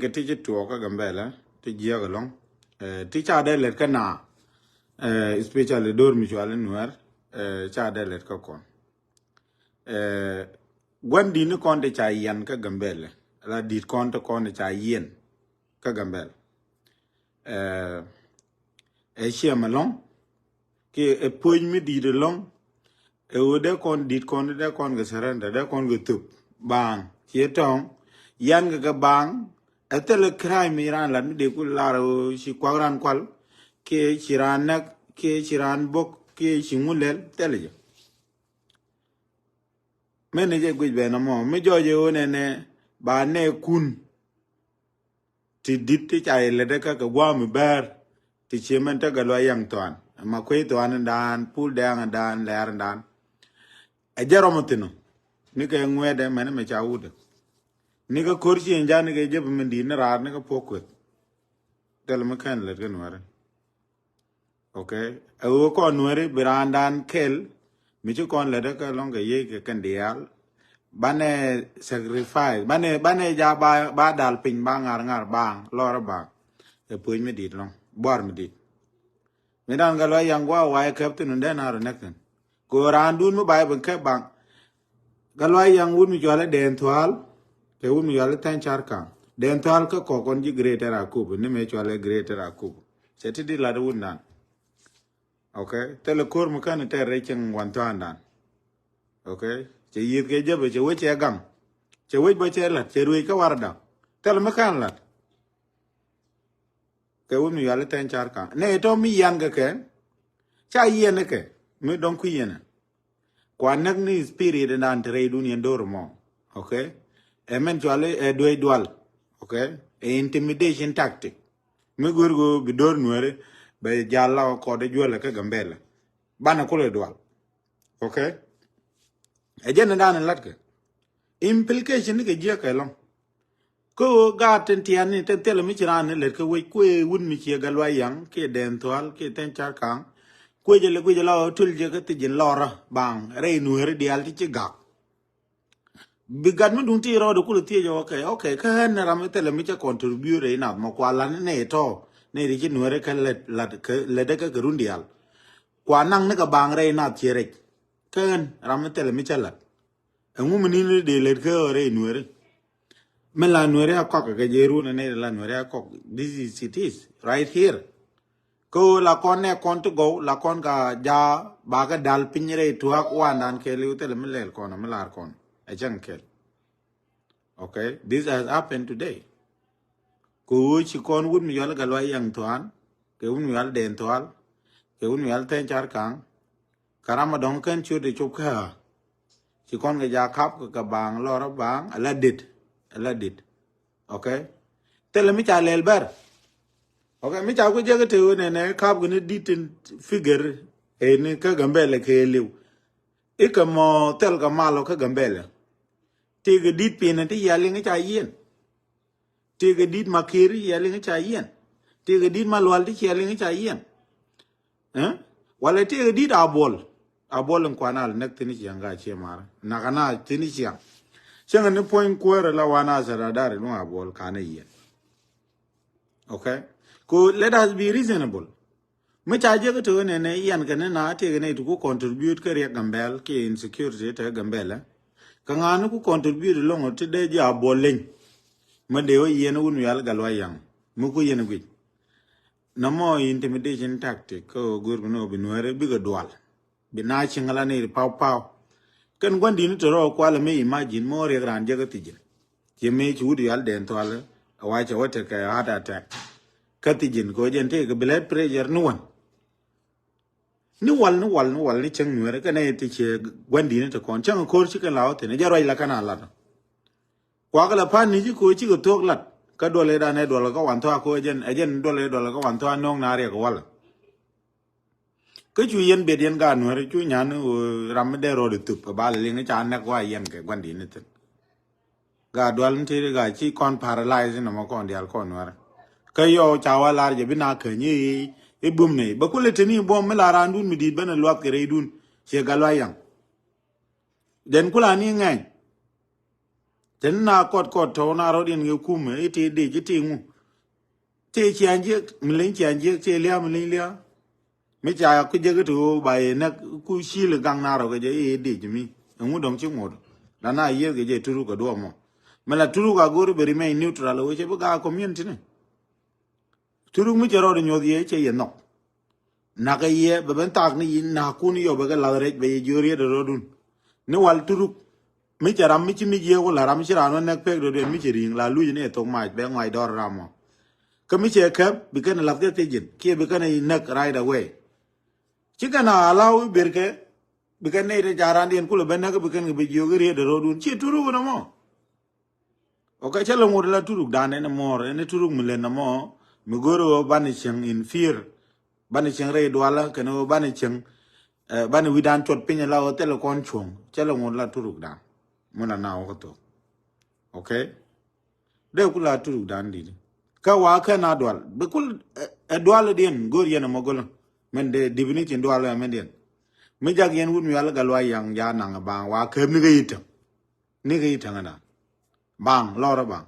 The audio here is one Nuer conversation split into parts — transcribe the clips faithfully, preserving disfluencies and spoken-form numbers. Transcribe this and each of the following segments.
Kɛ ti ci tuɔɔk kä Gambɛla ti jiääk ɛlɔ̱ŋ. Ti ca dee lɛt kä na, especially do̱r mi cuali Nuɛr, ca dee lɛt kä kɔn. Gua̱n di̱t ni kɔn ti ca yiɛn kä Gambɛla, la di̱t kɔn ti kɔn ti ca yiɛn kä Gambɛla. Ɛ ciɛm ɛlɔ̱ŋ kiɛ ɛ puɔ̱ny mi di̱t ɛlɔ̱ŋ. Ɛ ɣöö dee kɔn di̱t kɔn dee kɔn kɛ surrender, dee kɔn kɛ thöp baaŋ ciɛ tɔ̱ŋ. Yan kɛ kɛ baaŋ ɛ thilɛ crime mi raan lat mi dee ku lar ɣöö ci kuak raan kual kiɛ ci raan näk kiɛ ci raan bok kiɛ ci ŋu lɛl thilɛ jɛ. Mɛn ni jɛ guic bɛn amɔ mi jɔɔc ɛ ɣöö nɛnɛ ba nɛ kun ti di̱t ti ca yɛ lätdä kä kɛ gua̱a̱m i̱ bäär ti cie mɛn tä Gatluak Yaŋ thuan. Ma kuey thuan in daan, pul dɛɛŋ in daan, lɛɛr in daan. Ɛ jɛ rɔm thi̱n ɔ. Ni kɛ ŋuɛɛdɛ mɛn mɛ ca wutdɛ. Ni kɛ ko̱r ci in ja̱ ni kɛ jep min di̱t ni raar ni kɛ puɔ̱k kueth. Thil mi kɛn lät kɛ Nuɛri. Ok. Ɛ ɣöö kɔn Nuɛri bi raandan kɛl mi ci kɔn lätdä kä lɔ̱ŋ kɛ yiey kɛ kɛn diaal. Banɛ sacrifice, banɛ, banɛ ja ba, ba dal piny ba ŋar ŋar baaŋ lɔrä baaŋ. Ɛ puec mi di̱t lɔ̱ŋ buar mi di̱t. Mi dan Gatluak Yaŋ gua̱a̱ wa̱a̱ kɛp thin in dee na rɔ näk thin. Kɛ ɣöö raandun mi ba ben kɛp baaŋ. Gatluak Yaŋ wut mi cuali Dɛɛn Thual kɛ wut mi cuali Thɛn Car Kaŋ. Dɛɛn Thual kä kɔk kɔn ji̱ Greater Akobo ni mëë cuali Greater Akobo. Cɛ ti di lat wut dan. Ok. Thilɛ ko̱r mi kän tɛr rɛy cieŋ wan thua̱a̱ndan. Ok. Cɛ yieth kɛ jäpɛ cɛ wec cɛ gaŋ. Cɛ wec bä cɛ la̱t cɛ ruëëc kä warda. Thilɛ mi kän la̱t. Kɛ wun mi yuali Thɛn Car Kaŋ nɛ itɔ mi yian kɛ kɛ. Ca yiɛn kɛ mi dɔŋ kui̱ yɛn. Kua näk ni spirit dan te rɛydun yɛn do̱r mɔ. Ok. Ɛ mɛn cuali ɛ duec dual. Ok. Ɛ intimidation tactic. Mi go̱r go̱ bi do̱r Nuɛri bɛ jal la kɔt juɔlɛ kä Gambɛlɛ. Banɛ kulɛ dual. Ok. Ɛ jɛn dan lat kɛ implication ni kɛ jiɛ kɛ lɔŋ. Kä ɣöö gaat tin tiaani tin thilɛ mi ci raan ni lät kä wec kuëë wut mi ciɛ Gatluak Yaŋ kiɛ Dɛɛn Thual kiɛ Thɛn Car Kaŋ. Kuëc ala guic ala ɣöö tul jɛ kä thiec in lɔrä baaŋ rɛy Nuɛri diaal ti ci gak. Bi gat mi duŋ ti rɔɔdɛ kulɛ thiec ɛ ok, ok, kä ɣän ram mi thilɛ mi cä contribute rɛy nath mɔ kua lat ni nɛy tɔ̱ nɛy ti ci Nuɛri kä lät lat kä lätdä kä kɛ run diaal. Kua naŋ ni kɛ baaŋ rɛy nath ciɛ rɛc. Kä ɣän ram mi thilɛ mi cä lat. Ɛŋu mi ni̱n dee lät kä ɣöö rɛy Nuɛri? Mi la Nuɛri a kɔk kɛ jɛ run ɛ nɛy la Nuɛri a kɔk. This is it is right here. Kä ɣöö la kɔn nɛ kɔn ti gɔw la kɔn ka ja ba kɛ dal piny rɛy tuaak wandan kɛɛliw thilɛ mi lɛl kɔn mi lar kɔn. Ɛ cäŋ kɛl. Ok. This has happened today. Kɛ ɣöö ci kɔn wut mi yual Gatluak Yaŋ Thuan kɛ wut mi yual Dɛɛn Thual kɛ wut mi yual Thɛn Car Kaŋ. Kä ram a dɔ̱ŋ kɛn ciöt ɛ cop kä. Ci kɔn kɛ ja kap kɛ kɛ baaŋ lɔrä baaŋ ala dit. Ala dit. Ok. Thilɛ mi ca lɛl bɛr. Ok. Mi ca ku jek te ɣöö nɛnɛ kap kɛ ni dit in figure. Ɛ ni kä Gambɛlɛ kɛ liw. Ikɛ mɔ thil kɛ mal ɔ kä Gambɛlɛ. Ti kɛ dit pin ti yia liŋ ca yiɛn. Ti kɛ dit ma kir yia liŋ ca yiɛn. Ti kɛ dit ma lual ti cia liŋ ca yiɛn. Walɛ ti kɛ dit a buɔl. A buɔl in kuan al näk thin ciaŋ ka cie mar nak ana thin ciaŋ. Cäŋ ni puɔ̱ny kuäärä la wan a sɛ radar in wa buɔl kanɛ yiɛn. Ok. Ko let us be reasonable. Mi ca jek te ɣän ɛn ɛ yian kɛ ni na tëëk ni ti ku contribute kä riɛk Gambɛl kiɛ insecurity te Gambɛl ɛ. Kɛ ŋa̱a̱n ni ku contribute lɔŋ ti dee ji̱ a buɔl leny. Mi dee wä yiɛn wun wial Gatluak Yaŋ mi ku yiɛn guic. Nɔmɔ intimidation tactic kä go̱r bi ni wä bi Nuɛri bikɛ dual. Bi na cieŋ ala ni paw paw. Kɛn gua̱n di̱t ni te rɔ kualɛ mi imagine mi wä riɛk raan jek kä thi̱ji̱n. Ci mëë ci wut yal Dɛɛn Thual a wa cɛ wä tekɛ heart attack. Kä thi̱ji̱n kɛ wä jɛn tëëk blood pressure ni wan. Ni wal ni wal ni wal ni cäŋ Nuɛri kɛn ɛ ti ciɛ gua̱n di̱t ni te kɔn cäŋ ko̱r ci kɛn la wä thi̱n jɛ ruac la kɛn a lat. Kuak la pan ni ci ko̱r ci kɛ thuɔ̱k lat kä duɔl ɛ dan ɛ duɔl kä wan thuak ko̱r ɛ jɛn ɛ jɛn duɔl ɛ duɔl kä wan thuak no̱o̱ŋ na riɛk walɛ. Kä cu yɛn bet yɛn gaat Nuɛri cu nyan ɣöö ram mi dee rɔɔd thup ɛ bal liŋ ca nɛk wa yɛn kɛ gua̱n di̱t ni thi̱n. Gaat dual ni tëëri gaat ci kɔn paralyze ni mɔ kɔn diaal kɔn Nuɛri. Kä yɔw ca wa lar jɛ bi na käny i̱ i̱ bum ni bä kulɛ te ni buɔm mi la raandun mi di̱t ben ɛ luath kɛ rɛydun. Ciɛ Gatluak Yaŋ. Den kula ni ŋɛny. Teni na kɔt kɔt tɔw na rɔt yɛn kɛ kumɛ i̱ ti dic i̱ ti ŋu. Ti ciaŋ jiek mi leny ciaŋ jiek ti lia̱a̱ mi leny lia̱a̱. Mi ca ku jek i̱ ti ɣöö ba yɛ näk ku cil i̱ gaŋ na rɔ kɛ jɛ i̱ dic mi. Ɛŋu dɔ̱ŋ ci ŋot la na yieth kɛ jɛ turuk kɛ duɔ̱ɔ̱p mɔ. Mi la turuk a go̱r i̱ bɛ remain neutral ɣöö cɛ bi gaak community ni. Turuk mi cɛ rɔɔd nyuɔth yɛ cɛ yɛ nhɔk. Nakä yɛ bɛ ben thaak ni yi na̱a̱kun yɔ bɛ kɛ lath rɛc bɛ yɛ jiöör yɛ dɛ rɔɔdun. Ni wal turuk mi cɛ ram mi ci mi jiɛ wala ram mi ci raan wä nɛk pek dɔ̱diɛn mi cɛ ri̱i̱ŋ la luc ni ɛ thok mac bɛ ŋuac dɔr ram mɔ. Kä mi cɛ kɛp bi kɛn lath kɛ thiec jin kiɛ bi kɛn näk right away. Ci kɛn a law i̱ ber kɛ bi kɛn nɛy te ca raandiɛn kulɛ ben näk bi kɛn kɛ bi jiök i̱ riet dɛ rɔɔdun ci turuk ni mɔ. Ok, cä lɛ ŋot la turuk dan ɛn mɔɔr ɛn turuk mi lɛn nɔmɔ mi go̱r ɣöö banɛ cieŋ in fear. Banɛ cieŋ rɛy dualä kɛn ɣöö banɛ cieŋ, eh, banɛ wi̱dan cuɔt piny la ɣöö thilɛ kɔn cuɔ̱ŋ. Cä lɛ ŋot la turuk dan mi la na wä kä thok. Ok. Dee ku la turuk dan dit kä wa kɛn a dual bi kul, eh, eh, dual diɛn go̱r yɛn ɛmɔ go̱lä. Mɛn dee definition dual ɛmɛ diɛn mi jak yɛn wut mi wal gal wa yaŋ ja naŋ baŋ wa kɛp ni kä yitäŋ. Ni kä i̱ täŋä na baŋ lɔrä baŋ.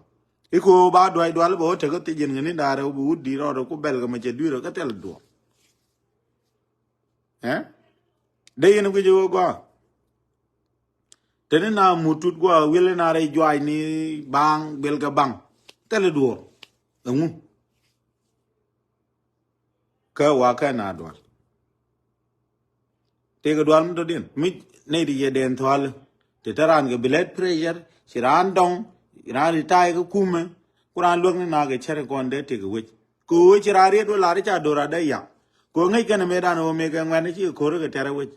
I̱ ko ba duac dual bɛ wä tekä thiec jɛn ŋäni da̱rɛ wä bi wut di̱t rɔɔdɛ ku bɛl kɛ mɛ cɛ dui̱rä kä thil duɔ̱ɔ̱p. Ɛ dee yɛn guic wä gɔaa. Teni na mut tut gɔaa wi̱el na rɛy juac ni baŋ biɛl kɛ baŋ thil duɔ̱ɔ̱r. Ɛŋu? Kä wa kɛn a dual. Tëëkɛ dual mi tɔ̱diɛn mi nɛy ti yɛ dɛn thual. Ti te raan kɛ blood pressure ci raan dɔŋ, raan ri ta̱a̱ kɛ kumɛ. Ku raan luäk ni na kɛ cär kɔn dee tëëkɛ wec. Kɛ wec ci raan riet wä lar i̱ ca do̱r a dee yak. Kɛ wä ŋäc kɛn ɛ mëëdan ɛ wä mëë kɛ ŋuɛ̈n i̱ ci kɛ ko̱r kɛ tɛr ɛ wec.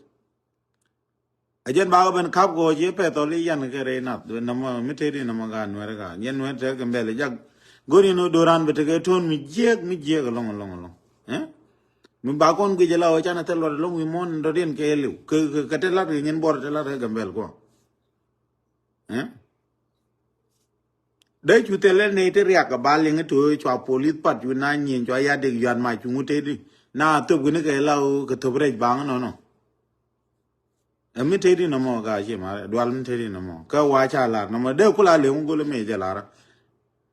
A jɛn bakɛ ben kap kɔ ci pɛth thɔl i̱ yan kɛ rɛy nath nɔmɔ mi tëëdi nɔmɔ ka nuɛr ka nyɛn nuɛr tɛk kɛ mbɛl jak. Go̱r in do̱ran bɛ tekɛ to̱n mi jiɛk mi jiɛk ɛlɔŋ ɛlɔŋ ɛlɔŋ. Ɛ mi ba kɔn guic ɛla ɔ canɛ thɛl luɔt ɛlɔŋ wi̱i̱ muɔ̱n dɔ̱diɛn kɛ liw kɛ kɛ te lat kɛ nyɛn buɔr te lat kɛ gambɛl kɔ. Ɛ dee cu thɛl ɛ nɛy te riak kɛ bal liŋ ito cua polith pat cu na nyieny cua ya dek yuan mac cu ŋut tëëdi na thop kini kɛ la kɛ thop rɛc baŋ nɔnɔ. Ɛ mi teti nɔmɔ ka ci ma dual mi teti nɔmɔ kä wa ca lar nɔmɔ dee kula leŋ gol mi jɛ lar.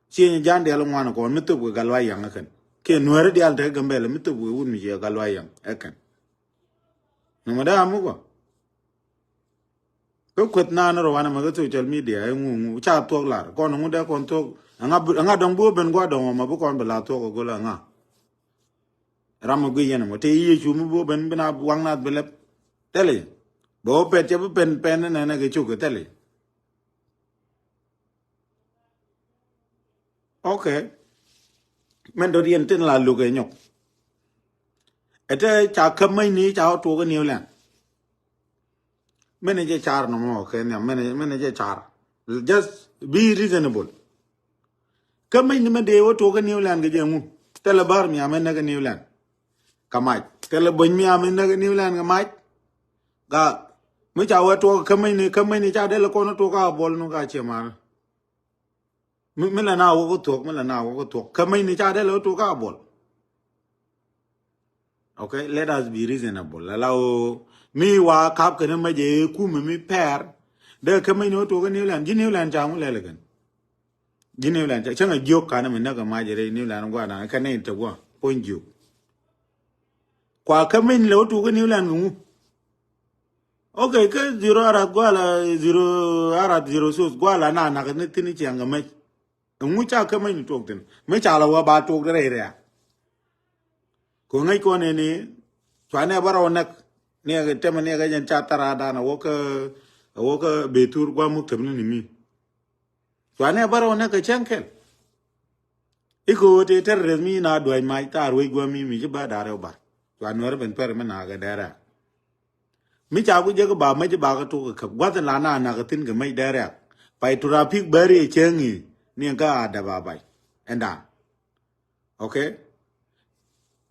Ci ni jan dial ŋuan kɔn mi thop kɛ gal wa yaŋ kɛn kiɛ nuɛri dial te gambɛl mi thop kɛ wun mi ci gal wa yaŋ kɛn. Nɔmɔ dee amu kɔ. Kä kueth nan rɔ wan ma kä social media ɛ ŋu ŋu ca thuɔk lar kɔn ŋu dee kɔn thuɔk. Ŋa dɔŋ bu ben gua dɔŋ ma bu kɔn bi la thuɔk gol ŋa. Ram mi gui yɛn mɔ te Yecu mi bo ben bina waŋ nath bi lɛp. Thɛli bɛ wä pɛt cɛ bi pɛn pɛn nɛ nɛ kɛ cuk thɛli. Ok. Mɛn dot yɛn tin la luk ɛ nyɔk. Ɛ te ca käp mäc ni ca wä tuɔk ɛ New Land. Mɛn jɛ car nɔmɔ kɛ nhiam mɛn jɛ car. Just be reasonable. Kä mec ni mɛ dee wä tuɔk kä New Land kɛ jɛ ŋu. Thilɛ bär mi amɛ näk kä New Land. Kä mac thilɛ bony mi amɛ näk kä New Land kä mac. Ga mi ca wä tuɔk kä mec ni kä mec ni ca dee lɛ kɔn tuɔk kä bol nu ka ciɛ mar. Mi mi lɛ na wä kä tuɔk mi lɛ na wä kä tuɔk kä mec ni ca dee lɛ wä tuɔk kä bol. Ok, let us be reasonable. Ala o mi wa kap kene mɛ je kume mi pɛr. De kɛ mɛ ni o tuɔk New Land. Ji New Land ca ŋu lɛl kɛn. Ji New Land ca cäŋ a jiok kanɛ mi näk a mac rɛy New Land gua na kɛ nɛ te gua pony jiok. Kua kɛ mɛ ni lɛ o tuɔk New Land kɛ ŋu. Ok, kɛ zero arat gua la zero arat zero sos gua la na nak ni thin ciaŋ kɛ mɛ. Ɛŋu ca kä mäc ni tuɔk thin mi ca la wä ba tuɔk di rɛy rɛ̈ɛ̈k. Kɛ ŋäc kɔn ɛni cua nɛ bä rɔw näk. Niɛkɛ tɛmɛ niɛkɛ jɛn ca thara dan a wä kä a wä kä Bethur gua muk tɛmni ni mi. Cua nɛ bä rɔw näk kɛ cäŋ kɛl. Ikɛ ɣöö tëë terrorist mi na duäc mac thaar wec guäm mi mi ci bä da̱r rɛw bar. Cua nuɛr ben pɛr mi nakä dɛrɛ. Mi ca ku jek ba mec ba kä tuk kä käp gua̱th la na na kä thin kä mec dɛrɛ. Pay tura pik bäri cäŋ i̱ ni kä a daba bay. Ɛnda. Ok.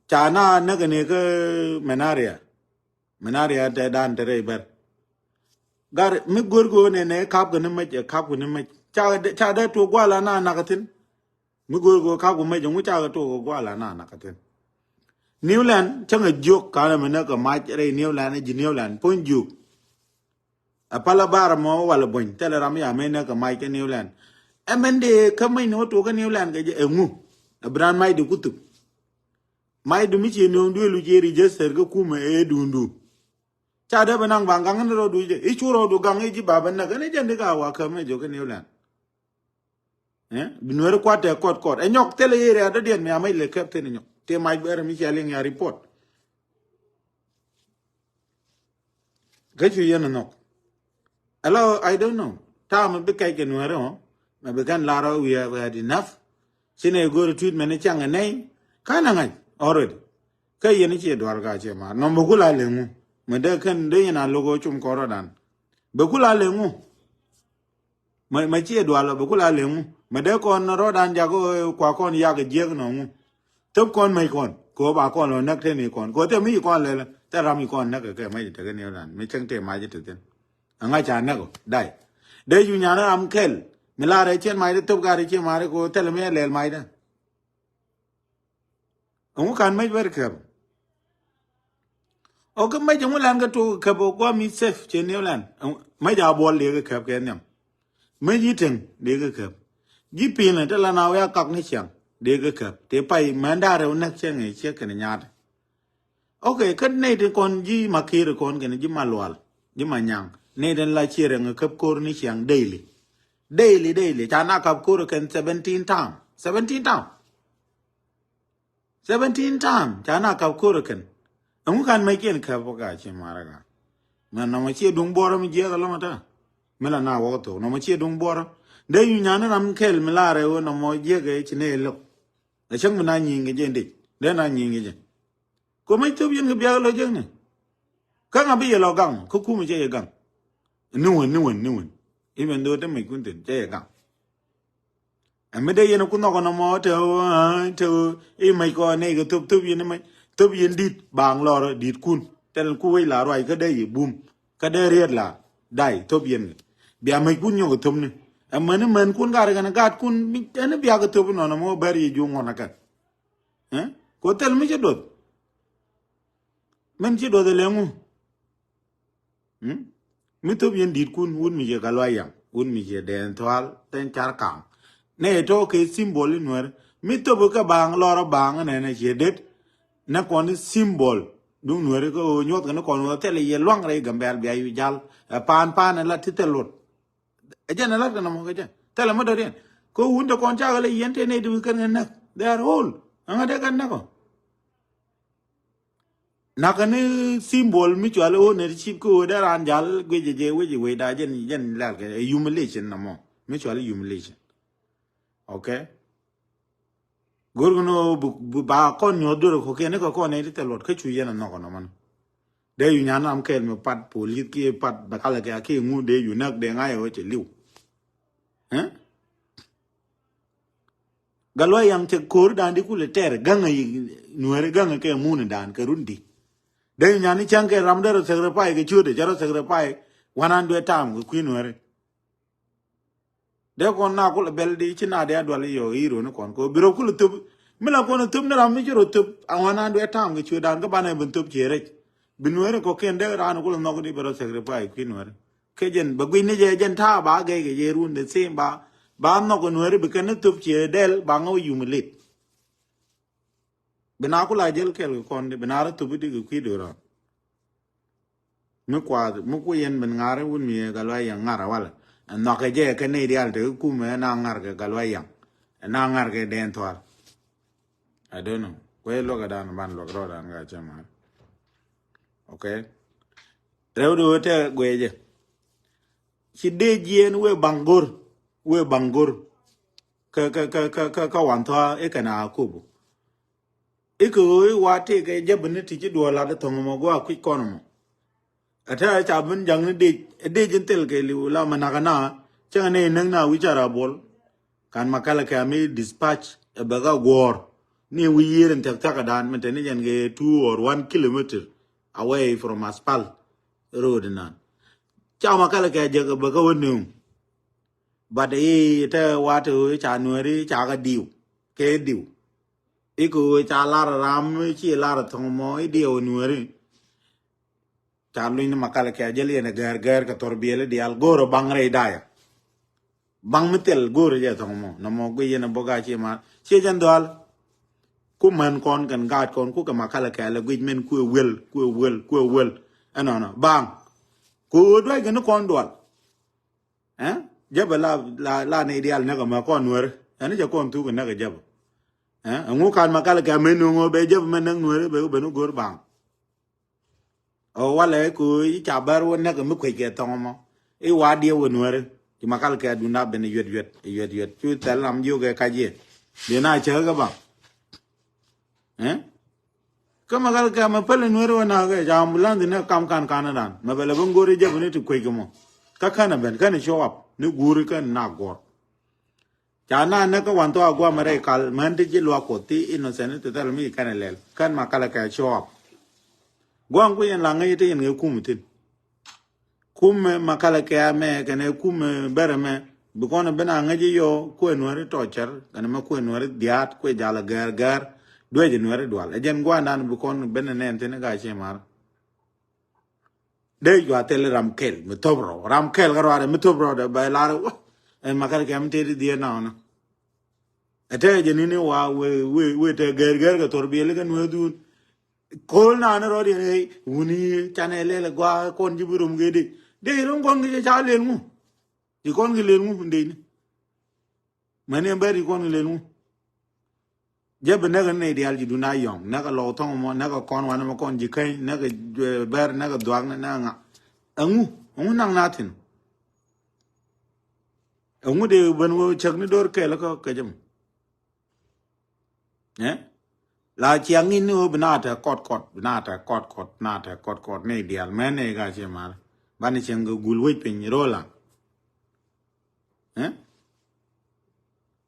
Ca na näk ni kä Menaria. Menaria te dan te rɛy bär. Gar mi go̱r go̱ ne ne kap kɛ ni mec kap kɛ ni mec. Ca ca dee tuk gua̱th la na na kä thin. Mi go̱o̱r go̱o̱r kak ku mec ŋu cakɛ tok kɛ gua̱a̱l ana nakä thin. New Land cäŋɛ jiök kanɛ mi näk kɛ mac rɛy New Land ji̱ New Land puɔ̱ny jiök. A pala bar mɔ wala buɔ̱ny thilɛ ram ya mɛ nɛ kɛ mac kɛ New Land. Ɛ mɛn dee kä mac ni wä tuɔk kä New Land kɛ jɛ ɛ ŋu. Ɛ bi raan mac di kuthuk. Mac di mi ci nuɔ̱ŋ duël wi̱c ɛ register kä kumɛ ɛ duundu. Ca dee bɛ naŋ ba gaŋ ni rɔɔdu jɛ i̱ cu rɔɔdu gaŋ i̱ ji̱ ba bɛ näk ɛn i̱ jɛn di ka wa käp mɛ jɔk kä New Land. Bi nuɛri kuat tɛ kɔt kɔt ɛ nyɔk thilɛ yɛ rɛɛ dɔ̱diɛn mi amec lɛ käp thin nyɔk ti mac bɛrɛ mi cia liŋ ya report. Kä cu yɛn nhɔk. Hello, I don't know. Ta̱a̱ mi bi kɛc kɛ nuɛri ɔ mɛ bi kɛn lar ɔ we have had enough. Ci nɛ go̱ri tweet mɛn ni caŋ ɛ nɛy. Ka̱n ɛ ŋa̱c already. Kä yɛn ci dual ka ci maar nɔm bi kula leŋu. Mɛ dee kɛn dee yɛn a logo cum kɔrɔdan. Bi kula leŋu. Mɛ mɛ ciɛ dual ɔ bi kula leŋu mɛ dee kɔn rɔɔdan jak kua kɔn yak jiɛk nɔŋu. Thop kɔn mec kɔn kɛ ɣöö ba kɔn lɔ näk te ni kɔn kɛ ɣöö te mi ci kɔn lɛlɛ te ram ci kɔn näk kɛ kɛ mec tekɛ ni ran mi cäŋ te mac te thin. Aŋa ca näk ɔ day. Dee cu nyan ram kɛl mi la rɛ cien mac te thop gat cien mac te kɛ ɣöö thɛlɛ mi ɛ lɛl mac te. Ɛŋu kan mec bä ri käp? Ɔ kä mec ɛŋu lan kä tok käp ɔ guam i̱ sef cɛ niw lan. Mec a buɔl dee kä käp kɛ nhiam. Mec i̱ teŋ dee kä käp. Ji̱ pi̱l ni te lan a wiak kak ni ciaŋ dee kä käp tëë pay mɛn da̱rɛ wä näk cɛ ŋi̱i̱c ciek kɛn nyaat. Ok, kä nɛy ti kɔn ji̱ ma ki̱i̱r kɔn kɛn ji̱ ma lual ji̱ ma nyaŋ nɛy ti la ciɛ rɛŋ käp ko̱r ni ciaŋ daily. Daily daily ca na käp ko̱r kɛn seventeen time. Seventeen time. Seventeen time ca na kap ko̱r kɛn. Ɛŋu kan mec kiɛn käp kä ci marä ka. Mɛ nɔmɔ ciɛ duŋ buɔrä mi jiɛk alɔŋ ata. Mi la na wäk thok nɔmɔ ciɛ duŋ buɔrä. Dee yu nyan ram kɛl mi larɛ wä nɔmɔ jiɛk ɛ ci ne lok. Ɛ cäŋ mi na nyiŋ kɛ jɛ ndic dee na nyiŋ kɛ jɛ. Ko mec thop yɛn kɛ biak lɔ jek ni. Kä ŋa bi yɛ lɔ gaŋ kä kumɛ cɛ yɛ gaŋ. Ni wen ni wen ni wen. Even though te mec kun thin cɛ yɛ gaŋ. Ɛn mi dee yɛn ku nhɔk nɔmɔ te te i̱ mec kɔ nɛy kɛ thop thop yɛn i̱ mec thop yɛn di̱t baaŋ lɔrä di̱t kun tɛn ku wec la ruac kä dee yɛ bum kä dee riet la day thop yɛn kɛ bia mec kun nyɔk kɛ thop ni. Ɛn mɛn i̱ mɛn kun gat kɛn gat kun ɛn i̱ bia kɛ thop inɔnɔ mɔ bɛr yɛ juŋ ŋuɔn akɛn. Ko thil mi ci duɔth. Min ci duɔth ilɛ ŋu. Mi thop yɛn di̱t kun wut mi ciɛ Gatluak Yaŋ wut mi ciɛ Dɛɛn Thual Dɛɛn Car Kaŋ. Nɛ tɔ kɛ symbol in nuɛr mi thop kɛ baaŋ lɔr baaŋ nɛ nɛ ciɛ det. Nɛ kɔn symbol duŋ nuɛr kɛ ɣöö nyuɔth kɛ ni kɔn ɣöö thɛl yɛ luaŋ rɛy Gambɛl bia yu jal. Ɛ paan paan ɛ la ti thɛl luɔt. Ɛ jɛn ɛ lat kɛ nɔmɔ kɛ jɛn thɛl ɛ mi dɔ̱diɛn. Kɛ wun te kɔn cakɛ lɛ yɛn te nɛ di wi̱i̱ kɛn kɛ näk. They are all. Ɛŋɛ dee kɛn näk ɔ. Nakä ni symbol mi cual i̱ ɣöö nɛy ti cip kä ɣöö dee raan jal guic jɛ jɛ wec i̱ wecda jɛn jɛn lɛl kɛ ɛ humiliation nɔmɔ mi cual i̱ humiliation. Ok. Go̱r kɛ ni ɣöö bi ba kɔn nyuɔ̱th duer kɔ̱kiɛn ni kɛ kɔn nɛy ti thil luɔt kä cu yɛn ɛ nhɔk ɛ nɔmɔ ni. Dee yu nyan ram kɛɛl mi pat police kiɛ pat bɛ kalɛ kɛ a kiɛ ŋu dee yu näk dee ŋa̱c ɛ ɣöö cɛ li̱w. Gatluak Yaŋ cɛ ko̱r dan di kulɛ tɛr gaŋ a yi nuɛri gaŋ a kɛ muni dan kɛ run di. Dee nyan ni caŋ kɛ ram dee rɔ sacrifice kɛ ciöt cɛ rɔ sacrifice one hundred time kɛ kui̱ nuɛri. Dee kɔn na kulɛ bɛl di ci na dee a dual yɔ hero ni kɔn kɛ bi rɔ kulɛ thop. Mi la kɔn thop ni ram mi ci rɔ thop a one hundred time kɛ ciöt dan kä banɛ bin thop ciɛ rɛc. Bi nuɛri kɔkiɛn dee raan kulɛ nhɔk di bɛ rɔ sacrifice kui̱ nuɛri. Kɛ jɛn bɛ gui̱n ni jɛ jɛn ta̱a̱ ba gɛy kɛ jɛ run the same ba ba nhɔk nuɛri bi kɛn ni thop ciɛ dɛl ba ŋä wä humiliate. Bi na ku la jɛl kɛl kɛ kɔn di bi na rɔ thop di kɛ kui̱ do̱ran. Mi kuath mi ku yɛn bin ŋa̱r wun mi yɛ Gatluak Yaŋ ŋa̱r a walɛ. Ɛ nhɔk kɛ jɛ kɛ nɛy diaal te kä kumɛ ɛ na ŋa̱r kɛ Gatluak Yaŋ ɛ na ŋa̱r kɛ Dɛɛn Thual. I don't know. Kuɛ luɔk ɛ dan ban luɔk rɔ dan ka cɛ mar. Ok. Rɛw di wä tɛ guɛ jɛ. Ci dee jiɛn wee baŋ go̱r wee baŋ go̱r. Kä kä kä kä kä wan thua i̱ kɛn a kobo. I̱ kɛ ɣöö i̱ wa tëëkɛ jäp ni ti ci duɔɔl lat i̱ thɔ̱ŋ ɛmɔ gua̱a̱ kui̱c kɔn ɛmɔ. Ɛ tɛ̈ ca ben jaŋ ni dec ɛ dec in thil kɛ li̱w la mɛ nak ɛna. Cäŋ ɛn ɛ näk na wi̱c ca ra buɔl. Kan ma kɛl kɛ mi dispatch ɛ bɛ ka guɔ̱ɔ̱r ni wi̱c yiër in thia̱k thia̱k ɛ daan mɛ te ni jɛn kɛ two or one kilometer away from aspal road nan. Ca ma kɛl kɛ jɛ kɛ bɛ ka wä nööŋ. But i̱ te wat i̱ ca nuɛri ca kɛ diw kɛ diw. I̱ kɛ ɣöö ca lar ram ci lar thɔŋ mɔ i̱ diɛw nuɛri. Ca luny ni Makal Kɛɛ jäl yɛn ɛ gɛɛr gɛɛr kɛ thor biɛli diaal go̱o̱rä baŋ rɛy dayɛ. Baŋ mi thil go̱o̱rä jɛ thɔŋ mɔ nɔmɔ guiy yɛn ɛ bok a ci maar ciɛ jɛn dhual. Ku män kɔn kɛn gaat kɔn ku kɛ Makal Kɛɛ lɛ guic min kuɛ wel kuɛ wel kuɛ wel. Ɛnɔnɔ baŋ ku ɣöö duac kɛ ni kɔn dual. Ɛ jäpɛ la la la ni dial näk ɛmɛ kɔn nuäri ɛn jɛ kɔn thuk näk ɛ jäpɛ. Ɛ ɛŋu kan Makal Kɛɛ mɛ nuŋ ɔ bɛ jäpɛ mɛ näk nuäri bɛ ben go̱r baŋ. Ɔ walɛ ku i̱ ca bär wä näk mi kuec kɛ thɔŋ mɔ i̱ wa diɛ wä nuäri. Ci Makal Kɛɛ dunda ben yuet yuet yuet yuet cu thɛl lam jiök kɛ kac yɛ. Dee na cäk kɛ baŋ. Ɛ kä Makal Kɛɛ mɛ päl nuäri wä na kɛ ca ambulance ni kam kan kan dan mɛ bɛ lɛ ben go̱ri jɛp ni ti kuec kɛ mɔ. Kä känɛ ben känɛ show up ni guuri kän na guɔr. Ca na näk kä wan thɔ a guam rɛy kal män ti ji̱ luak Kuɔth ti innocent ti thɛl mi kɛn lɛl kän Makal Kɛɛ show up. Guam ku yɛn la ŋäc ti yɛn ŋäc kum thin. Kum mɛ Makal Kɛɛ mɛ kɛnɛ kum mɛ bɛrɛ mɛ bi kɔn ben a ŋäc yɔ kuɛ nuäri tɔcɛr kɛnɛ mɛ kuɛ nuäri diaat kuɛ jal a gɛr gɛr. Duec nuäri dual ɛ jɛn guandan bi kɔn ben nɛn thin ga ci mar. Dee jua thil ram kɛl mi thop rɔ ram kɛl kä ruarɛ mi thop rɔ dɛ bɛ lar. Ɛn Makal Kɛɛ mi tëë ti dhiee naw na. Ɛ tɛk jɛ ni ni wa we we we tɛ gɛr gɛr kɛ thor biɛli kɛ nuɛ dhun. Kool na ni rɔ diɛn ɛ wuni canɛ lɛl ɛ gua kɔn ji̱ bi rom kɛ dee dee rom kɔn kɛ ca lel ŋu. Di kɔn kɛ lel ŋu dee ni. Mɛni ɛn bɛr ikɔn kɛ lel ŋu. Jɛ bi näk ni dial ji̱ dun a yɔŋ näk a lɔk thɔŋ mɔ näk a kɔn wan mɔ kɔn ji̱ käny näk a bɛr näk a dhuak näk a ŋa. Ɛŋu ɛŋu naŋ na thin. Ɛŋu dee ben wä cäk ni do̱r kɛl kä kɛ jɛ mɔ. Ɛ la ciaŋ in ni wä bi na tɛ kɔt kɔt bi na tɛ kɔt kɔt na tɛ kɔt kɔt ni dial mɛ ni ka ci mar. Ban cieŋ kɛ gul wec piny rola. Ɛ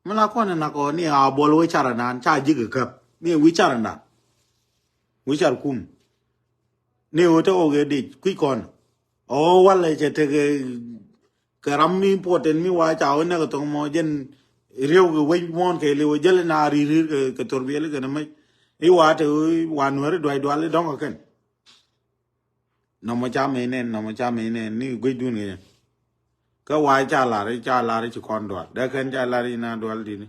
mi la kɔn nak ɔ ni a buɔl wä car anan ca ji̱ kɛ käp ni wi̱c car anan. Wi̱c car kum ni wä te ɣɔk ɛ dic kui̱c kɔn. Ɔ walɛ cɛ tekɛ kɛ ram mi important mi wa ca wä näk kɛ thok mɔ jɛn riɛw kɛ wec muɔ̱ɔ̱n kɛ liw jäl na ri̱r ri̱r kɛ thor biɛli kɛ ni mec. I̱ wa te wa nuäri duac dual i̱ dɔ̱ŋ kɛ kɛn. Nɔmɔ ca mec nɛn nɔmɔ ca mec nɛn ni guec dun kɛ jɛ. Kä wa ca lar i̱ ca lar i̱ ci kɔn dual dee kɛn ca lar i̱ na dual dini.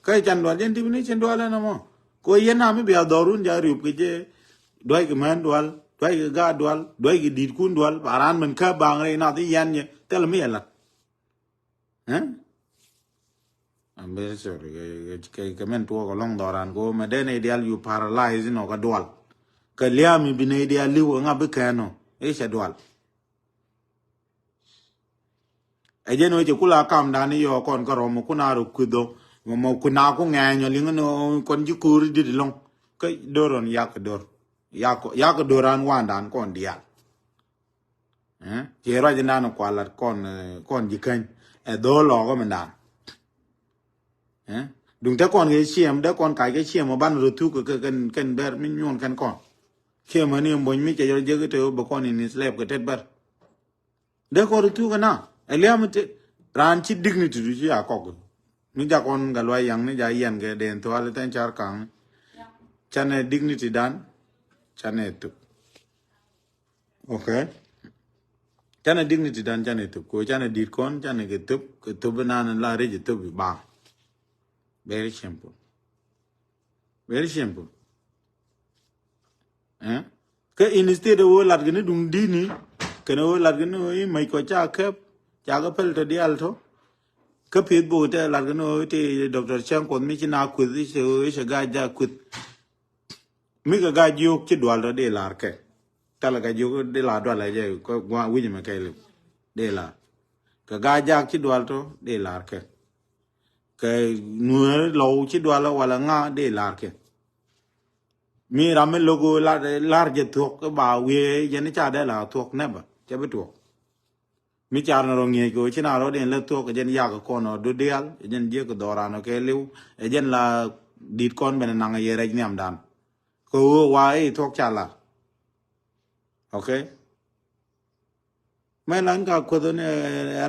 Kä i̱ can dual jɛn ti̱p ni cin dual ɛn ɛmɔ. Ko yɛn na mi bia dhɔrun ja riup kɛ jɛ. Duac kɛ män dual duac kɛ gaat dual duac kɛ di̱t kun dual ba raan mɛn kä baŋ rɛy nath i̱ yɛn jɛ thil mi yɛ lat. I'm very sorry. Kɛ mɛn tuɔɔk ɛlɔŋ dhɔran ko mɛ den idial you paralyze inɔ kä dual. Kɛ liam ibi ni idial liw ŋa bi kɛn ɔ i̱ cɛ dual. Ɛ jɛn wecɛ kula kamdan i̱ yɔɔ kɔn kä rɔm mɔ kun a rɔ kui̱dhɔ mɔ kun a ku ŋɛɛny ɔ liŋ ni kɔn ji̱ ko̱ri dit lɔŋ. Kä dor ɔn yak dor yak dor an wandan kɔn dial. Ciɛ ruac indan kualat kɔn kɔn ji̱ käny ɛ dho̱o̱l lɔɔk ɔ mindan. Duŋ te kɔn kɛ ciɛm dee kɔn kac kɛ ciɛm ɔ ban rɔ thuk kɛ kɛn bɛr mi nyuɔn kɛn kɔn. Ciɛm ɔ ni buɔ̱ny mi cɛ jɔl jek te ɔ bɛ kɔn in slap kɛ tet bɛr. Dee kɔn rɔ thuk kɛ na ɛ liam te raan ci dignity du ci a kɔk. Mi jak kɔn kɛ luac yaŋ ni jak yɛn kɛ den thuali tɛn car kaŋ. Canɛ dignity dan canɛ thuk. Okay. Canɛ dignity dan canɛ thop ko canɛ dit kɔn canɛ kɛ thop kɛ thop inan la rec thop iba. Very simple. Very simple. Eh? Kä instead of lat kɛ ni duŋ dini kɛn lat kɛ ni imac kɔ ca kɛp ca kɛ pɛl tɔ dial tɔ. Kä pith bok tɛ lat kɛ ni ti Doctor Chang Kuɔth mi ci na kueth ice ga ja kueth. Mi kɛ gaa jiök ci dual tɔ di lar kɛ. Talɛ kɛ jiök di lar dual ɛ jɛ kɛ gua̱a̱ wi̱c mɛ kɛ liw di lar. Kɛ gaa jak ci dual tɔ di lar kɛ. Kɛ nueer lɔw ci dual walɛ ŋa di lar kɛ. Mi ram mi logo lar jɛ thuɔk ba wiee jɛ ni ca dee la thuɔk nɛbɛ cɛ bi tuɔk. Mi car ni rɔ ŋi̱eec kɛ ɣöö ci na rɔ din lät thuɔ̱k ɛ jɛn yak kɔn ɔ dut diaal ɛ jɛn jiäk kɛ dhɔran ɔ kɛ li̱w ɛ jɛn la di̱t kɔn ben naŋ ɛ yɛ rɛc nhiamdan. Kɛ ɣöö wa i̱ thuɔ̱k ca lar. Okay. Mɛ lan ka kueth ni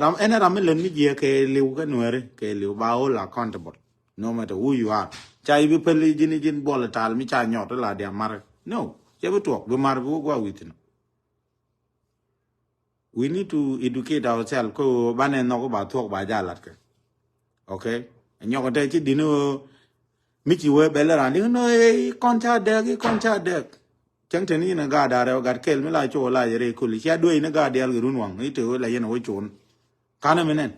ram ɛn ram mi lät mi jiɛ kɛ li̱w kɛ nuɛri kɛ li̱w ba hold accountable. No matter who you are ca i̱ bi päl i̱ ji̱n i̱ ji̱n buɔl i̱ tal mi ca nyɔt i̱ la diam marɛ. No. Cɛ bi tuɔk, bi mar bi wä gua̱a̱ wi̱i̱ thi̱n. We need to educate ourselves. Ko banɛ nhɔk ba thuɔk ba ja lat kɛ. Okay? Nyɔk te ci dini wä mi ci wä bɛl ran di no e kɔn ca dɛk, e kɔn ca dɛk. Cɛŋ te ni ni gaat a rɛw gat kɛl mi la co la yɛ rɛ kul. Cia duee ni gaat dial gi run waŋ. Ite wä la yɛn wä con. Kanɛ mi nɛn.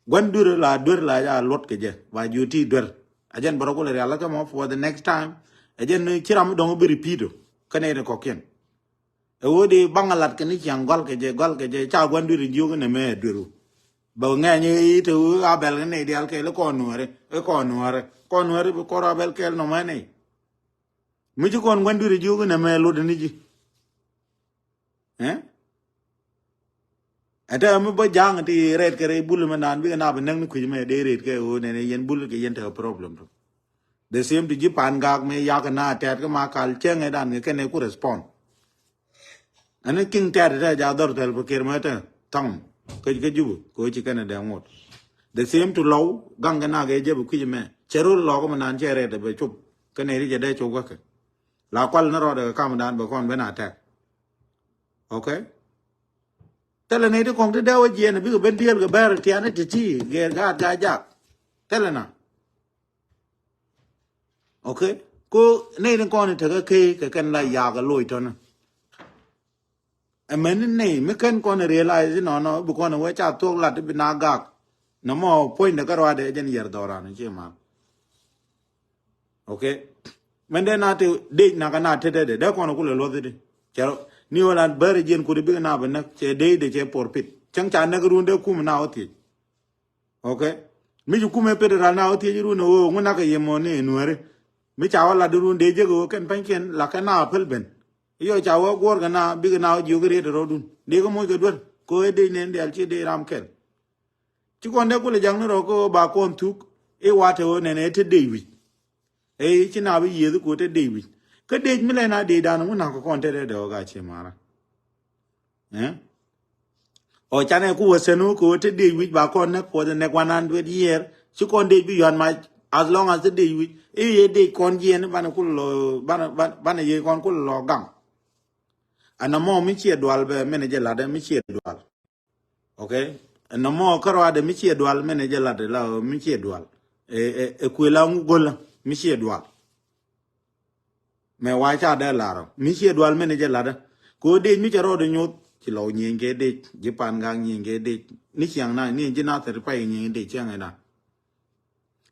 Gua̱n duer la duer la ja luɔt kɛ jɛ. Ba ju ti duer. A jɛn bɔrɔ kulɛ rial la kɛ mɔ for the next time. A jɛn ci ram dɔŋ bi repeat o. Kɛnɛ ni kɔkiɛn. Ɛ ɣöö di baŋ a lat kɛ ni ciaŋ gɔal kɛ jɛ, gɔal kɛ jɛ, ca gua̱n dui̱r in jiök inɛ mɛ dui̱ru. Bɛ ŋɛny i̱ te ɣöö a bɛl kɛ nɛy diaal kɛɛl i̱ kɔn nuääri, i̱ kɔn nuääri, kɔn nuääri bi kɔr a bɛl kɛɛl nɔmɔ ɛ nɛy. Mi ci kɔn gua̱n dui̱r in jiök inɛ mɛ lot ni ji̱. Ɛ? Ɛ te mi bä ja̱a̱ŋ ti rɛt kɛ rɛy bul mɛ naan bikɛ na bi näk ni kui̱c mɛ dee rɛt kɛ ɣöö nɛnɛ yɛn bul kɛ yɛn tekɛ problem tɔ. The same to ji̱ pan gak mɛ yak na tɛt kä ma kal cäŋ ɛ dan kɛ kɛn ɛ ku respond. Ɛn king tɛt tɛ ja dhɔr thɛl pä kir mɛ tɛ thɔŋ kä kä jubu kɛ ci kɛn ɛ dɛ ŋot. The same to low gaŋ kɛ na kɛ jɛ bi kui̱c mɛ cɛ rol lɔk mɛ nan cɛ rɛt ɛ bɛ cop kɛn ɛ ri jɛ dɛ cop kä kɛ la kual ni rɔɔdɛ kɛ kam dan bɛ kɔn ben a tɛk. Okay. Thɛlɛ ni ti kɔŋ ti dee wä jiɛn bikɛ ben diɛl kɛ bɛr tian ti ti gɛr gaat ga jak. Thɛlɛ na. Okay. Ko nɛy ni kɔn in tekɛ key kɛ kɛn la yak a loc tɔnä. Ɛmɛn ni nɛy mi kɛn kɔn in realize inɔnɔ bi kɔn in wee ca thuɔk lat bi na gak. Nɔmɔ puɔ̱nydɛ kä ruaadɛ jɛn yɛr dhɔran in ci mal. Okay. Mɛn dee na te dec na ka na te dee dee dee kɔn in kulɛ luɔth idi. Cɛ ni wä lan bär jiɛn kut in bikɛ na bi näk cɛ dec de cɛ por pit cäŋ ca näk run dee kum na wä thiec. Okay. Mi ci kumɛ federal na wä thiec run ɛ ɣöö ŋun nakɛ yɛ mɔ ni nuääri. Mi ca wä lat run dee jek ɣöö kɛn pa̱nykiɛn la kɛ na päl ben. Iyɔ ca wä guɔ̱ɔ̱r kɛ na bikɛ na wä jiök riet rɔɔdun dee kɛ moc kɛ duer kɛ ɣöö dee nɛn dial ci dee ram kɛl. Ci kɔn dee kulɛ jaŋ ni rɔ kɛ ɣöö ba kɔn thuk i̱ wa te ɣöö nɛn ɛ te dee wi̱c. Ɛ ci na bi yieth kɛ ɣöö te dee wi̱c kä dee mi lɛ na dee dan ŋun nak kɛ kɔn te dee dee ɣöö ga ci mara. Ɛ? Ɔ canɛ ku wä sɛn wä kɛ wä te dec wi̱c ba kɔn näk puɔth näk one hundred year ci kɔn dec bi yuan mac. As long as te dec wi̱c i̱ yɛ dec kɔn jiɛn banɛ kul lɔ banɛ banɛ yɛ kɔn kul lɔ gaŋ. Ɛn nɔmɔ mi ciɛ dual bɛ mɛn jɛ lat mi ciɛ dual. Okay. Ɛn nɔmɔ kärɔadɛ mi ciɛ dual mɛn jɛ lat la mi ciɛ dual. Ɛ kuël a ŋu go̱lä mi ciɛ dual. Mɛ wa ca dee lar ɔ mi ciɛ dual mɛn jɛ lat. Ko dec mi cɛ rɔɔdɛ nyoth ci lɔw nyieny kɛ dec ji̱ pan gak nyieny kɛ dec ni ciaŋ na ni ji̱ na thɛr pay nyieny dec ciaŋ ɛ na.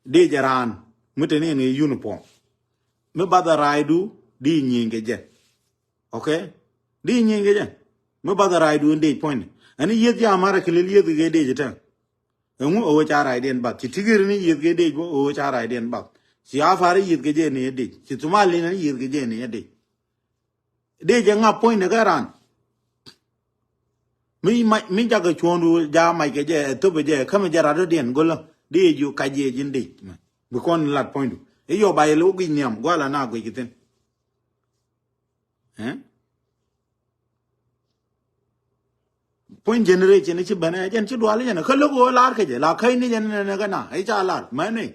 Dec ɛ raan mi te ni ni uniform mi bath ɛ raaydu di nyieny kɛ jɛ. Okay. Di nyieny kɛ jɛ mi bath ɛ raaydu in dec puɔ̱nyni ɛn yieth ca marɛ kɛ lil yieth kɛ dec ɛ tɛŋ. Ɛŋu ɛ wee ca raaydiɛn bath ci ti̱kiri ni yieth kɛ dec bä ɛ wee ca raaydiɛn bath. Ci a par yieth kɛ jɛ ni ɛ dec ci thumal in ɛn yieth kɛ jɛ ni ɛ dec. Dee jɛ ŋap puɔ̱nydɛ kä ran. Mi mac mi jakɛ cuɔ̱ɔ̱ŋdu ja mac kɛ jɛ ɛ thop ɛ jɛ kä mi jɛ rat dɔ̱diɛn go̱lä dee ju kac jɛ ji̱n dee. Bi kɔn lat puɔ̱nydu i̱ yɔ ba yɛ lo̱k gi̱c nhiam gua̱a̱la na guic kɛ thi̱n. Puɔ̱ny generation ci ben ɛ jɛn ci dual jɛn kä lo̱k ɣöö lar kɛ jɛ la käc ni jɛn nɛ nɛ kä na i̱ ca lar mɛn ni.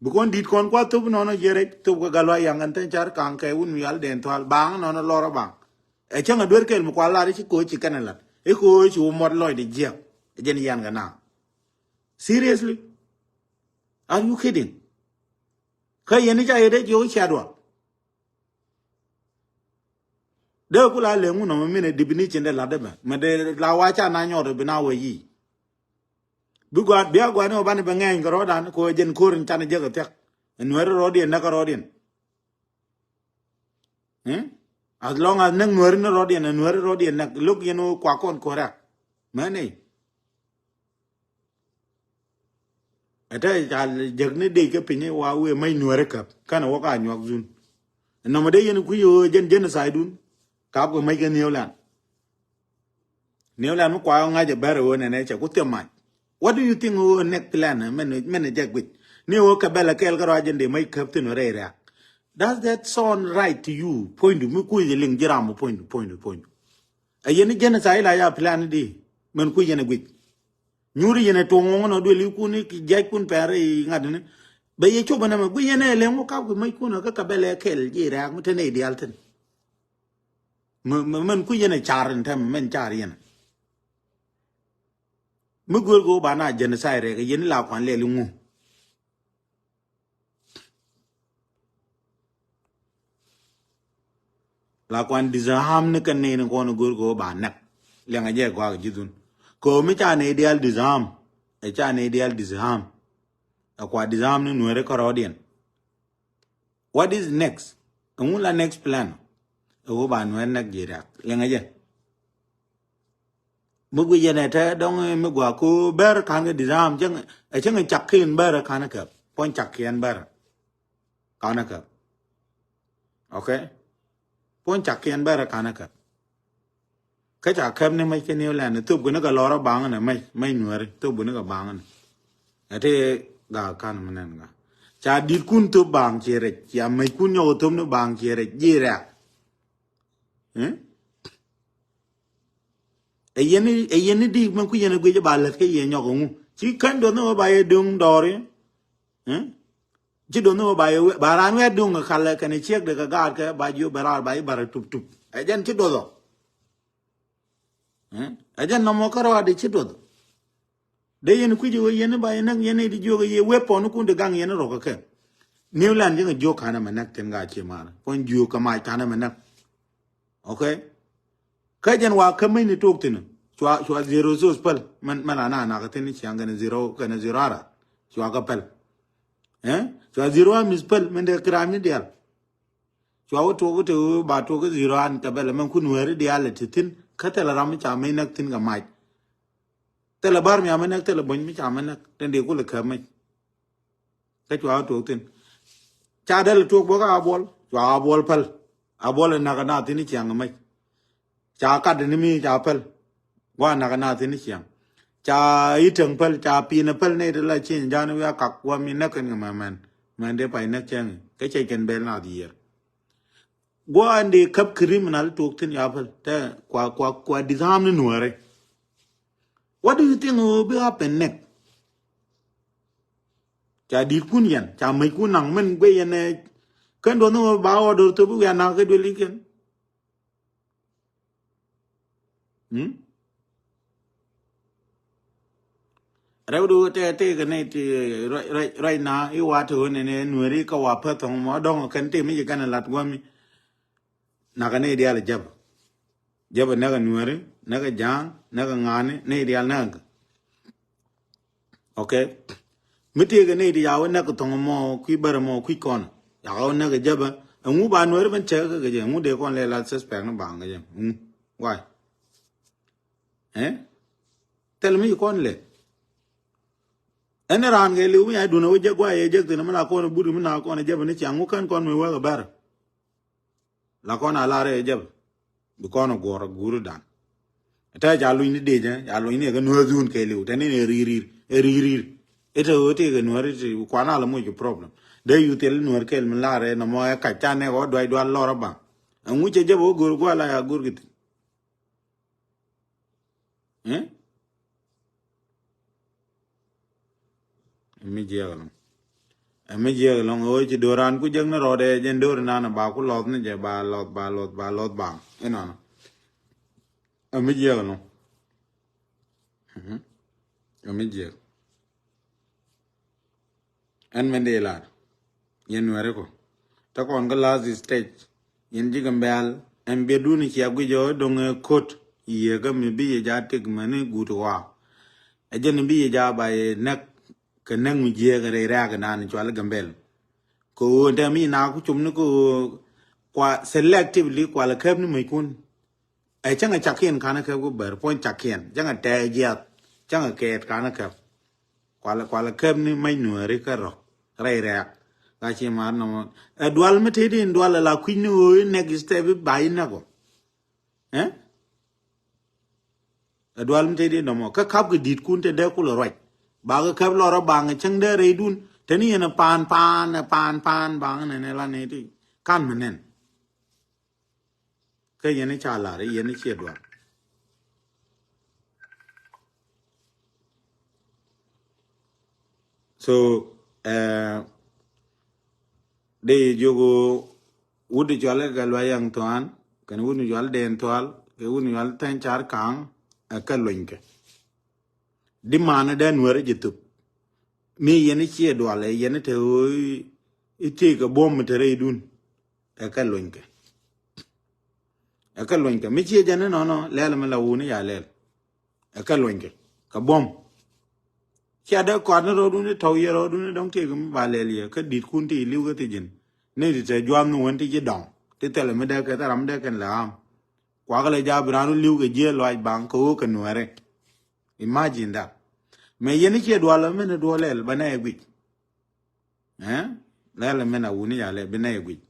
Bi kɔn di̱t kɔn kua thop nɔnɔ jiɛ rɛc thop kɛ gal wa yaŋ ɛn thɛn car kaŋ kɛ wun wial dɛn thual baŋ nɔnɔ lɔrɔ baŋ. Ɛ cäŋ ɛ duer kɛl mi kua lar i̱ ci ko̱o̱c ci kɛn ɛ lat i̱ ko̱o̱c ci wä muɔt lɔcdɛ jiɛk. Ɛ jɛn yan kɛ na. Seriously. Are you kidding? Kä yɛn i̱ ca yɛ rɛc yio̱k i̱ cia dual. Dee ku la leŋ wun nɔmɔ min ɛ definition dee lat dee bɛ mɛ dee la wa ca na nyɔɔt bi na wee yi. Bi gua̱a̱t bia gua̱a̱t ni wä banɛ bɛ ŋɛɛny kɛ rɔɔdan kɛ wä jɛn ko̱r in canɛ jek ɛ thiak. Ɛ nuɛri rɔɔdiɛn näk kä rɔɔdiɛn. As long as näk nuɛri ni rɔɔdiɛn ɛ nuɛri rɔɔdiɛn näk lo̱k yɛn wä kua kɔn ko̱r ɛ. Mɛ ni. Ɛ te ca jek ni dec kä piny wa wee mac nuɛri käp kɛnɛ wä ka nyuak dhun. Nɔmɔ dee yɛn kui̱ wä jɛn genocide dun. Kap kɛ mac kɛ nhieu lan. Ni wä lɛn mi kua ŋa̱c ɛ bɛr ɛ ɣöö nɛnɛ cɛ ku thiɛm mac. What do you think ɣöö next plan mɛn mɛn jɛ guic? Ni ɣöö kɛ bɛl ɛ kɛɛl kä ruac jɛn dee mac käp thin rɛy rɛ̈k. Does that sound right to you? Puɔ̱nydu mi kuc ɛ liŋ ji̱ ram puɔ̱nydu puɔ̱nydu puɔ̱nydu. Ɛ yɛn ni genocide la ya plan di mɛn kuc yɛn ɛ guic. Nyuuri yɛn ɛ tuɔ̱ŋ ŋuɔ̱ŋ nɔ duël ikun i̱ jiackun pɛr i̱ ŋa̱t ni. Bɛ yɛ cop ɛn ɛmɛ guic yɛn ɛ lɛŋ wä kap kɛ mackun ɛ kä kɛ bɛl ɛ kɛɛl ji̱ rɛ̈k mi te nɛy diaal thin. Mɛ, mɛ, mɛn ku yɛn ɛ car in tɛm mɛn car yɛn. Mi go̱o̱r kɛ wä ba na genocide rɛk yɛn la kuan lɛl iŋu. La kuan disarm ni kɛ nɛy ni kɔn go̱o̱r kɛ wä ba nɛk. Liɛŋɛ jɛ gɔak ji̱ dhun. Kɛ mi ca nɛy diaal disarm. Ɛ ca nɛy diaal disarm. Ɛ kua disarm ni nuɛri kärɔɔdiɛn. What is next? Ɛŋu la next plan? Ɛ wä ba nuɛr nɛk ji̱ riak. Liɛŋɛ jɛ. Mi gui yɛn ɛ tɛ dɔŋ mi gua ko bɛr kan kɛ disarm cäŋ ɛ cäŋ cak kin bɛr kan kɛ puɔn cak kiɛn bɛr kan kɛ. Okay. Puɔn cak kiɛn bɛr kan kɛ. Kä ca kɛp ni mec kä New Land thop guni kɛ lɔr a baŋ ni mec mec nuɛri thop guni kɛ baŋ ni. Ɛ ti ga kan mi nɛn ga ca dit kun thop baŋ ci rɛc ca mec kun nyɔk thop ni baŋ ci rɛc ji̱ rɛk. Ɛ yɛn ni ɛ yɛn ni dik mɛ ku yɛn a guic ba lät kä yɛ nyɔk ŋu ci kän duɔth ni wä ba yɛ duŋ dɔɔri. Ci duɔth ni wä ba yɛ ba raan wɛ duŋ kalɛ kɛn ciek de kɛ gaat kɛ ba jiö bɛ raar ba yi barɛ tup tup ɛ jɛn ci duɔth ɔ. Ɛ jɛn nɔmɔ kä rɔɔd ci duɔth. De yɛn kui̱c wee yɛn ba yɛn näk yɛn di jiök yɛ wee pɔn kun de gaŋ yɛn rɔk kɛ. New Land jiŋ jiök kanɛ mɛ näk tin ga ci mar puɔn jiök kɛ mac kanɛ mɛ näk. Okay. Kä jɛn wa kä mec ni tok thin cua cua zero sos päl mɛn mɛn ana nak thin ciaŋ kɛn zero kɛn zero ara cua kä päl. Cua zero amis päl mɛn de kiram ni dial. Cua wä tuɔk te wä ba tuɔk zero an kɛ bɛl mɛn kun weri dial ti thin kä thɛl ram ca mec näk thin kɛ mac. Thilɛ bar mi amä näk thilɛ buny mi ca mä näk tin di kulɛ käp mec. Kä cua tuɔk thin ca dɛl tuɔk bä kä Abuɔl cua Abuɔl päl. Abuɔl ɛ nak ɛ na thin i̱ ciaŋ mec. Ca kat ni mi ca päl. Gua nak ɛ na thin i̱ ciaŋ ca i̱ täŋ päl ca pi̱n ɛ päl nɛy ti la cieŋ ja̱a̱n wi̱i̱ a kak gua mi näk kɛn kɛ mɛmɛn. Mɛn dee pay näk cäŋ kä cɛc kɛn bɛl na dhier. Gua ɛn dee käp criminal tuɔk thin ya päl tɛ kua kua kua disarm ni nuäri. What do you think will be happen next? Ca dit kun yɛn ca mec kun naŋ min guey yɛn ɛ kɛn duɔth ni wä ba order thop wi̱i̱ a naŋ kä duel i̱ kɛn. Rɛw du tɛ tɛ kɛ nɛy ti ruac na i̱ wa te ɣöö nɛnɛ nuɛri kä wa pä thɔŋ mɔ dɔŋ kɛn ti mi ci kɛn lat guami. Nakɛ nɛy diaal jäp. Jäp näk ɛ nuɛri näk ɛ ja̱a̱ŋ näk ɛ ŋa̱a̱ni nɛy diaal näk ɛ. Okay. Mi tëëkɛ nɛy ti ca wä näk ɛ thɔŋ mɔ kui̱ bärɛ mɔ kui̱ kɔn ca wä näk ɛ jäpä. Ɛŋu ba nuɛri ben cäk kä kɛ jɛ ɛŋu dee kɔn lɛ la suspect ni baŋ kɛ jɛ ɛŋu? Why? Ɛ thil mi ci kɔn lɛ. Ɛn raan kɛ liw mi ca dun a wä jek guay ɛ jek thin mi na kɔn but mi na kɔn ɛ jäpä ni ciaŋ ŋu kän kɔn mi wek ɛ bärä. La kɔn a lar ɛ jɛp bi kɔn a guɔr a guur dan. Tɛ ca luny ni dec ɛ ca luny ni kɛ nuɔth dun kɛ liw tɛ ni ni ririr ɛ ririr. Ɛ tɛ ɣöö ti kɛ nuɔr ti kuan a la muc kɛ problem dee yu thil nuɔr kɛl mi lar ɛ nɔmɔ ɛ kac ca nɛ kɛ wä duac dual lɔr a baŋ. Ɛŋu cɛ jɛp wä go̱r gual a ya go̱r kɛ thin. Ɛ mi jiɛk ɛlɔŋ. Ɛ mi jiɛk ɛlɔŋ ɛ wee ci do̱ran ku jek ni rɔɔdɛ jɛn do̱ri nan ba ku lɔth ni jɛ ba lɔth ba lɔth ba lɔth ba inɔnɔ. Ɛ mi jiɛk ɛlɔŋ. Ɛ mi jiɛk. Ɛn mɛn dee lar yɛn nuɛri kɔ. Te kɔn kä last stage yɛn ji̱ Gambɛl ɛn biɛtdun cia guic ɔ doŋ ɛ ko̱t. Yiëëkä mi bi yɛ ja tik mäni guut ɣɔaa. Ɛ jɛn bi yɛ ja ba yɛ näk kɛ näk mi jiɛɛk rɛy rɛ̈ɛ̈k nan cual Gambɛl. Kɛ ɣöö ɛn tɛm i̱ na ku com ni kɛ ɣöö kua selectively kual ɛ käp ni mäckun. Ɛ cäŋɛ cakiɛn ka̱n ɛ käp ku bär puɔ̱ny cakiɛn cäŋɛ tɛɛ jiath cäŋɛ kɛɛt ka̱n ɛ käp. Kual kual käp ni mac nuääri kä rɔ rɛy rɛɛk. Ka ci mar nɔmɔ ɛ dual mi tëëdi in dual ala kui̱c ni ɣöö in next step i̱ ba in näk ɔ. Ɛ dual mi tëëdi in nɔmɔ kä kap kɛ di̱t kun te dee kulɛ ruac. Ba kɛ käp lɔr ɔ baŋ cäŋ dee rɛydun te ni yɛn ɛ paan paan ɛ paan paan baŋ nɛn ɛ la nɛy ti kan mi nɛn. Kä yɛn i̱ ca lar i̱ yɛn i̱ ciɛ duar. So dee jiök wut i̱ cɔal i̱ kɛ luac yaŋ thuan kɛn wun yual dɛn thual kɛ wun yual thɛn car kaŋ. Ɛ kɛ luɔnykɛ. Di man dee nuɛr ji̱ thup. Mi yɛn ciɛ dual ɛ yɛn te ɣöö i̱ tëëk kɛ buɔ̱m mi te rɛydun. Ɛ kɛ luɔnykɛ. Ɛ kɛ luɔnykɛ mi ciɛ jɛn inɔnɔ lɛl mi la wuni ya lɛl. Ɛ kɛ luɔnykɛ kɛ buɔ̱m. Cia dee kɔat ni rɔɔdun i̱ tɔ̱w yɛ rɔɔdun i̱ dɔ̱ŋ tëëk mi ba lɛl yɛ kä di̱t kun ti li̱w kä thi ji̱n. Ni ti te juam ni wen ti ji̱ dɔŋ ti thilɛ mi dee kɛ thil ram dee kɛn lɛ am. Kuak lɛ jaa bi raan wä li̱w kɛ jiɛ luac baŋ kɛ ɣöö kɛ nuɛɛri. Imagine that. Mɛ yɛn i̱ ciɛ dual min i̱ duɔl lɛl bä nɛ ɛ guic. Ɛ lɛl min a wuni ya lɛ bi nɛ ɛ guic.